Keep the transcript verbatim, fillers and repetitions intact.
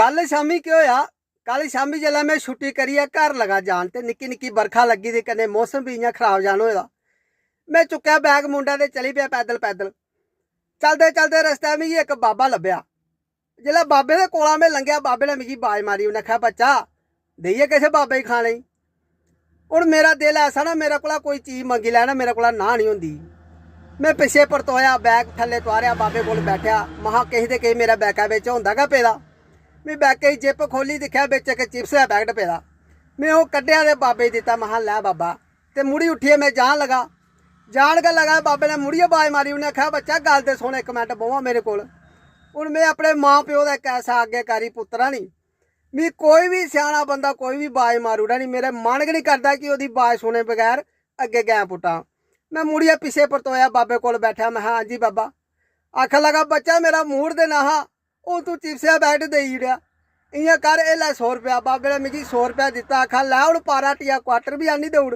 कल शामी केह् होआ, कल शामी जिसलै में छुट्टी करियै घर लगा जान ते निक्की निक्की बरखा लग्गी दी, कन्नै मौसम बी इ'यां खराब जान होए दा। में चुक्केआ बैग मुंडा ते चली पेआ पैदल पैदल। चलदे चलदे रस्तै मिगी इक बाबा लब्भेआ। जिसलै बाबे दे कोला में लंघेआ, बाबे ने मिगी बाज मारी, उ'न्नै आखेआ, "बच्चा, देइयै किश बाबे गी खाने गी।" हून मेरा दिल ऐसा ना, मेरे कोला कोई चीज मंगी लै ना, मेरे कोला नां निं होंदी। में पिच्छे परतोया, बैग थल्ले तुआरेआ, बाबे कोल बैठेआ। महां, किश ते किश मेरे बैगा बिच होंदा गै पेदा। में बैगे दी जिप खोह्ल्ली, दिक्खेआ बिच इक चिप्स दा पैकेट पेदा। में ओह् कड्ढेआ ते बाबे गी दित्ता। महां, "लै बाबा।" ते मुड़ी उट्ठियै में जान लगा। जान गै लगा, बाबे ने मुड़ियै बाज मारी, उ'न्नै आखेआ, "बच्चा, गल्ल ते सुन, इक मिंट बौह् हां मेरे कोल।" हून में अपने मां प्यो दा इक ऐसा आज्ञाकारी पुत्तर आं नी, मी कोई बी स्याना बंदा कोई बी बाज मारी ओड़ै नी, मेरा मन गै निं करदा कि ओह्दी बाज सुने बगैर अग्गें गैं पुट्टां। में मुड़ियै पिच्छे परतोया, बाबे कोल बैठा। महां, "हां जी बाबा।" आखन लगा, "बच्चा, मेरा मूड ते ना हा, हून तूं चिप्स दा पैकेट देई ओड़ेआ। इ'यां कर, एह् लै सौ रपेआ।" बाबे ने मिगी सौ रपेआ दित्ता, आखा, "लै, हून पारा टिया क्वार्टर बी आह्नी देई ओड़।"